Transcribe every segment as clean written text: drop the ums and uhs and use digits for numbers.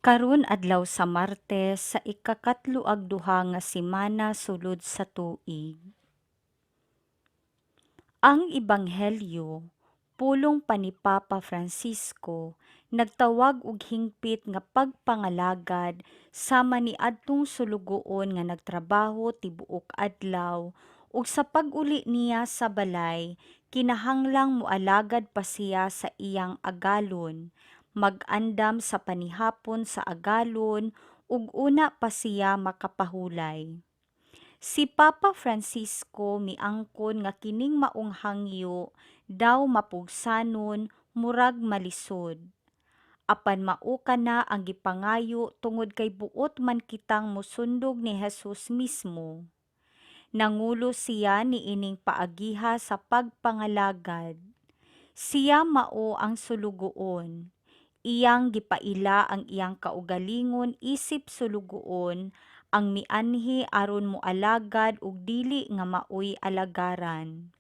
Karon adlaw sa Martes sa ikakatlo ug 2 nga semana sulod sa tuig. Ang Ebanghelyo, pulong pa ni Papa Francisco, nagtawag og hingpit nga pagpangalagad sama niadtong sulugoon nga nagtrabaho tibuok adlaw ug sa pag-uli niya sa balay kinahanglang moalagad pa siya sa iyang agalon, mag-andam sa panihapon sa agalon ug una pa siya makapahulay. Si Papa Francisco miangkon nga kining maong hangyo daw mapugsanon, murag malisod. Apan mao kana ang gipangayo tungod kay buot man kitang mosundog ni Jesus mismo. Nangulo siya niining paagiha sa pagpangalagad. Siya mao ang sulugoon. Iyang gipaila ang iyang kaugalingon isip sulugoon ang mianhi aron moalagad ug dili nga maoy alagaran.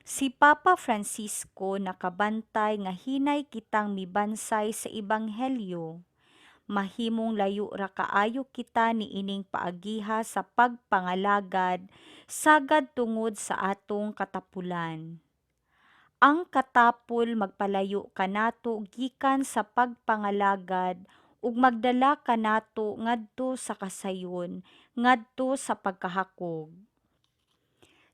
Si Papa Francisco nakabantay nga hinay kitang mibansay sa Ebanghelyo. Mahimong layo ra kaayo kita niining paagiha sa pagpangalagad sagad tungod sa atong katapulan. Ang katapol magpalayo kanato gikan sa pagpangalagad ug magdala kanato ngadto sa kasayon, ngadto sa pagkahakog.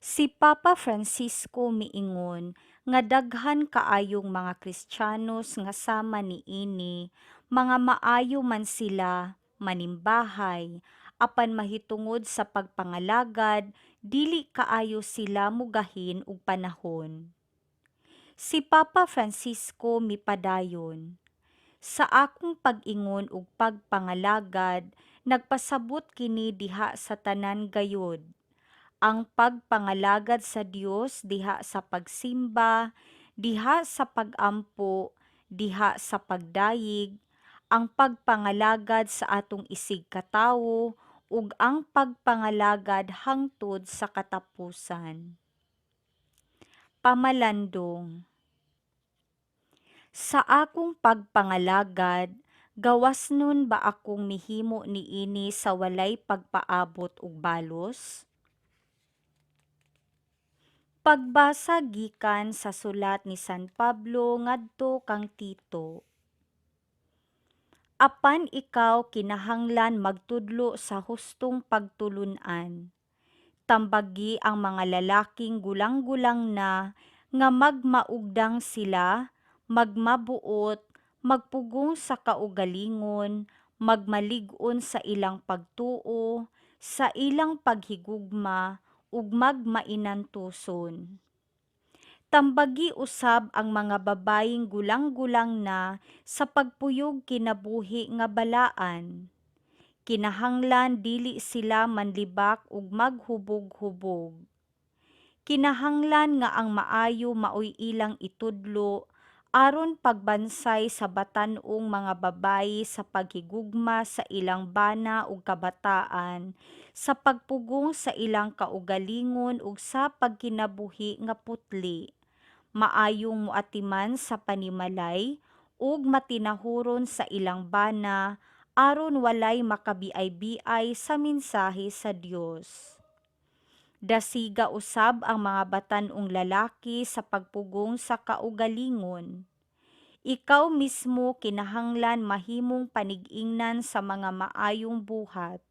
Si Papa Francisco miingon nga daghan kaayong mga Kristiyanos nga sama niini, mga maayo man sila manimbahay, apan mahitungod sa pagpangalagad dili kaayo sila mogahin og panahon. Si Papa Francisco mipadayon, "Sa akong pag-ingon og pagpangalagad, nagpasabot kini diha sa tanan gayud. Ang pagpangalagad sa Dios diha sa pagsimba, diha sa pag-ampo, diha sa pagdayeg, ang pagpangalagad sa atong isigkatawo ug ang pagpangalagad hangtod sa katapusan." Pamalandong. Sa akong pagpangalagad, gawasnon ba akong mihimo niini sa walay pagpaabot og balos? Pagbasa gikan sa sulat ni San Pablo ngadto kang Tito. Apan ikaw kinahanglan magtudlo sa hustong pagtulun-an. Tambagi ang mga lalaking gulang-gulang na nga magmaugdang sila, magmabuot, magpugong sa kaugalingon, magmalig-on sa ilang pagtuo, sa ilang paghigugma ug magmainantuson. Tambagi usab ang mga babayeng gulang-gulang na sa pagpuyog kinabuhi nga balaan. Kinahanglan dili sila manlibak ug maghubog-hubog. Kinahanglan nga ang maayo maoy ilang itudlo aron pagbansay sa batan-ong mga babayi sa paghigugma sa ilang bana ug kabataan, sa pagpugong sa ilang kaugalingon ug sa pagkinabuhi nga putli, maayong moatiman sa panimalay ug matinahuron sa ilang bana aron walay makabiay-biay sa mensahe sa Dios. Dasiga usab ang mga batan-ong lalaki sa pagpugong sa kaugalingon. Ikaw mismo kinahanglan mahimong panig-ingnan sa mga maayong buhat,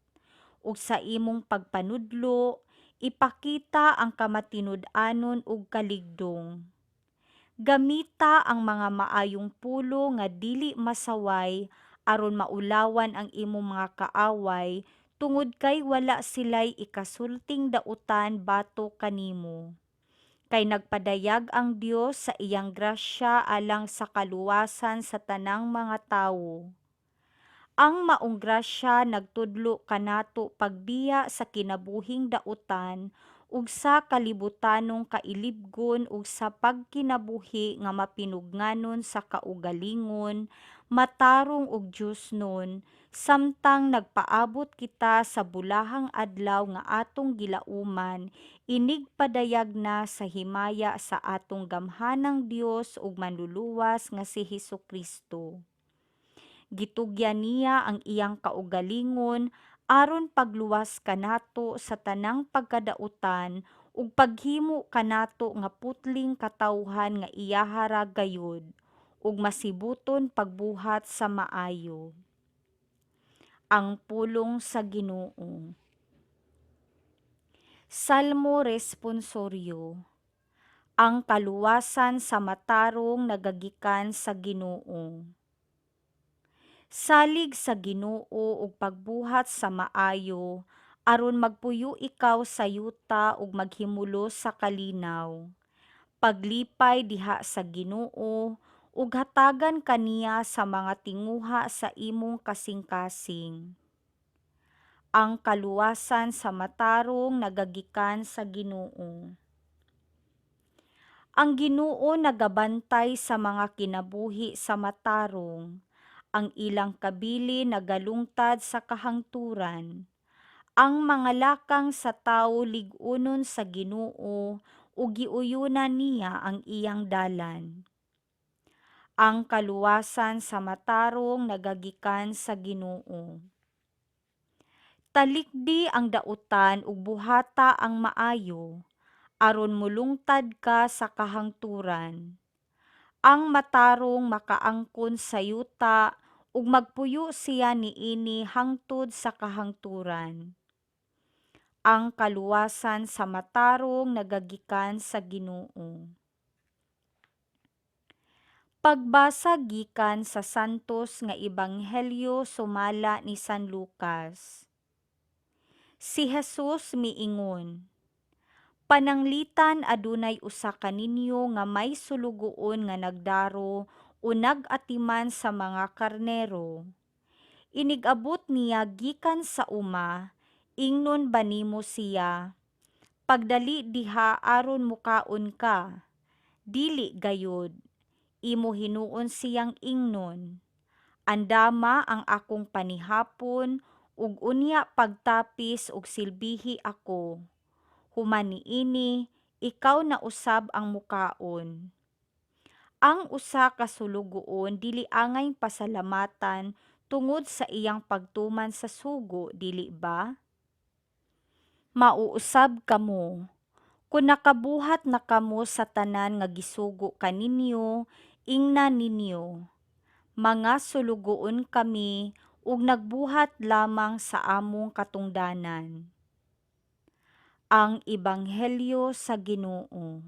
ug sa imong pagpanudlo ipakita ang kamatinud-anon ug kaligdong. Gamita ang mga maayong pulo nga dili masaway aron maulawan ang imong mga kaaway tungod kay wala sila'y ikasulting dautan batok kanimo. Kay nagpadayag ang Dios sa iyang grasya alang sa kaluwasan sa tanang mga tawo. Ang maong grasya nagtudlo kanato pagbiya sa kinabuhing dautan ug sa kalibutanong kailibgon ug sa pagkinabuhi nga mapinugnanon sa kaugalingon, matarong ug Diosnon, samtang nagpaabot kita sa bulahang adlaw nga atong gilauman inigpadayag na sa himaya sa atong gamhanang Dios ug Manluluwas nga si Hesukristo. Gitugyan niya ang iyang kaugalingon aron pagluwas kanato sa tanang pagkadautan ug paghimo kanato nga putling katawhan nga iyaha ra gayud ug masibuton pagbuhat sa maayo. Ang pulong sa Ginoo. Salmo Responsoryo. Ang kaluwasan sa matarong nagagikan sa Ginoo. Salig sa Ginoo ug pagbuhat sa maayo aron magpuyo ikaw sa yuta ug maghimulos sa kalinaw. Paglipay diha sa Ginoo ug hatagan kaniya sa mga tinguha sa imong kasing-kasing. Ang kaluwasan sa matarong nagagikan sa Ginoo. Ang Ginoo nagabantay sa mga kinabuhi sa matarong, ang ilang kabili nagalungtad sa kahangturan. Ang mga lakang sa tawo lig-unon sa Ginoo ug giuyunan niya ang iyang dalan. Ang kaluwasan sa matarong nagagikan sa Ginoo. Talikdi ang dautan ug buhata ang maayo aron molungtad ka sa kahangturan. Ang matarong makaangkon sa yuta ug magpuyo siya niini hangtod sa kahangturan. Ang kaluwasan sa matarong nagagikan sa Ginoo. Pagbasa gikan sa Santos nga Ebanghelyo sumala ni San Lucas. Si Jesus miingon, "Pananglitan adunay usa kaninyo nga may sulugoon nga nagdaro o nag-atiman sa mga karnero. Inig-abot niya gikan sa uma, ingnon ba nimo siya, 'Pagdali diha aron mukaon ka'? Dili gayud. Imo hinuon siyang ingnon, 'Andama ang akong panihapon ug unya pagtapis ug silbihi ako. Human niini ikaw na usab ang mukaon.' Ang usa ka sulugoon dili angay pasalamatan tungod sa iyang pagtuman sa sugo, dili ba? Mao usab kamo, kun nakabuhat na kamo sa tanan nga gisugo kaninyo, ingna ninyo, 'Mga sulugoon kami ug nagbuhat lamang sa among katungdanan.'" Ang Ebanghelyo sa Ginoo.